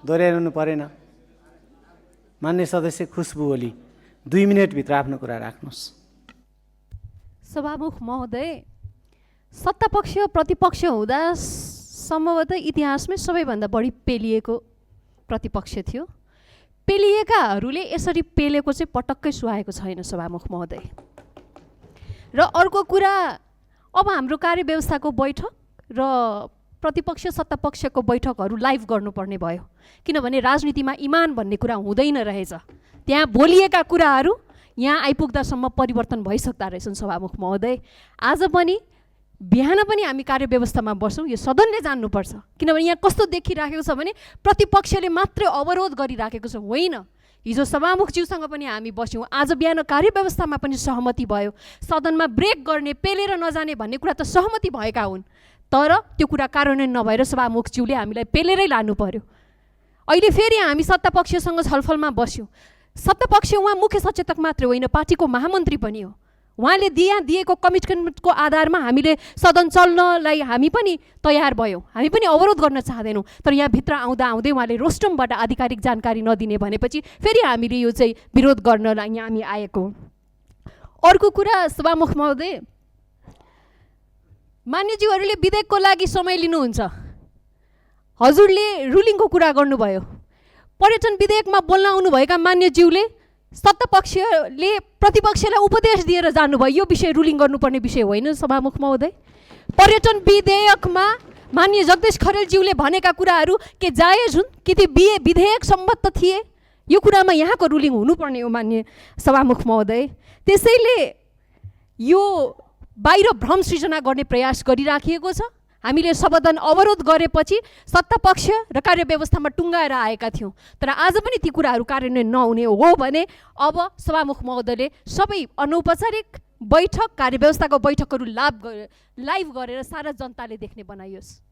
दोहोऱ्याउनु परेन। मान्य सदस्य खुशबु ओली 2 मिनेटभित्र आफ्नो कुरा राख्नुहोस्। सभामुख महोदय, सत्तापक्ष प्रतिपक्ष हुँदा सम्भवतः इतिहासमै सबैभन्दा बढी पेलिएको प्रतिपक्ष थियो। पेलिएकाहरूले यसरी पेलेको चाहिँ पटक्कै सुहाएको छैन सभामुख महोदय। र अर्को कुरा, अब हाम्रो कार्यव्यवस्थाको बैठक र प्रतिपक्ष सत्तापक्षको बैठकहरू लाइभ गर्नुपर्ने भयो, किनभने राजनीतिमा इमान भन्ने कुरा हुँदैन रहेछ। त्यहाँ बोलिएका कुराहरू यहाँ आइपुग्दासम्म परिवर्तन भइसक्दा रहेछन् सभामुख महोदय। आज पनि बिहान पनि हामी कार्यव्यवस्थामा बस्छौँ, यो सदनले जान्नुपर्छ, किनभने यहाँ कस्तो देखिराखेको छ भने प्रतिपक्षले मात्रै अवरोध गरिराखेको छ। होइन, हिजो सभामुखज्यूसँग पनि हामी बस्यौँ, आज बिहान कार्यव्यवस्थामा पनि सहमति भयो। सदनमा ब्रेक गर्ने, पेलेर नजाने भन्ने कुरा त सहमति भएका हुन्, तर त्यो कुरा कार्यान्वयन नभएर सभामुखज्यूले हामीलाई पेलेरै लानु पर्यो। अहिले फेरि हामी सत्तापक्षसँग छलफलमा बस्यौँ। सत्तापक्ष उहाँ मुख्य सचेतक मात्रै होइन, पार्टीको महामन्त्री पनि हो। उहाँले दिएको कमिटमेन्टको आधारमा हामीले सदन चल्नलाई हामी पनि तयार भयौँ, हामी पनि अवरोध गर्न चाहँदैनौँ। तर यहाँभित्र आउँदा आउँदै उहाँले रोस्टमबाट आधिकारिक जानकारी नदिने भनेपछि फेरि हामीले यो चाहिँ विरोध गर्नलाई यहाँ हामी आएको। अर्को कुरा सभामुख महोदय, मान्यज्यूहरूले विधेयकको लागि समय लिनुहुन्छ। हजुरले रुलिङको कुरा गर्नुभयो, पर्यटन विधेयकमा बोल्न आउनुभएका मान्यज्यूले सत्तापक्षले प्रतिपक्षलाई उपदेश दिएर जानुभयो, यो विषय रुलिङ गर्नुपर्ने विषय होइन सभामुख महोदय। पर्यटन विधेयकमा मान्य जगदीश खरेलज्यूले भनेका कुराहरू के जायज हुन् कि ती विधेयक सम्बद्ध थिए, यो कुरामा यहाँको रुलिङ हुनुपर्ने हो मान्य सभामुख महोदय। त्यसैले यो बाहिर भ्रम सृजना गर्ने प्रयास गरिराखिएको छ। हामीले सदन अवरोध गरेपछि सत्तापक्ष र कार्यव्यवस्थामा टुङ्गाएर आएका थियौँ, तर आज पनि ती कुराहरू कार्यान्वयन नहुने हो भने अब सभामुख महोदयले सबै अनौपचारिक बैठक कार्यव्यवस्थाको बैठकहरू लाइभ गरेर सारा जनताले देख्ने बनाइयोस्।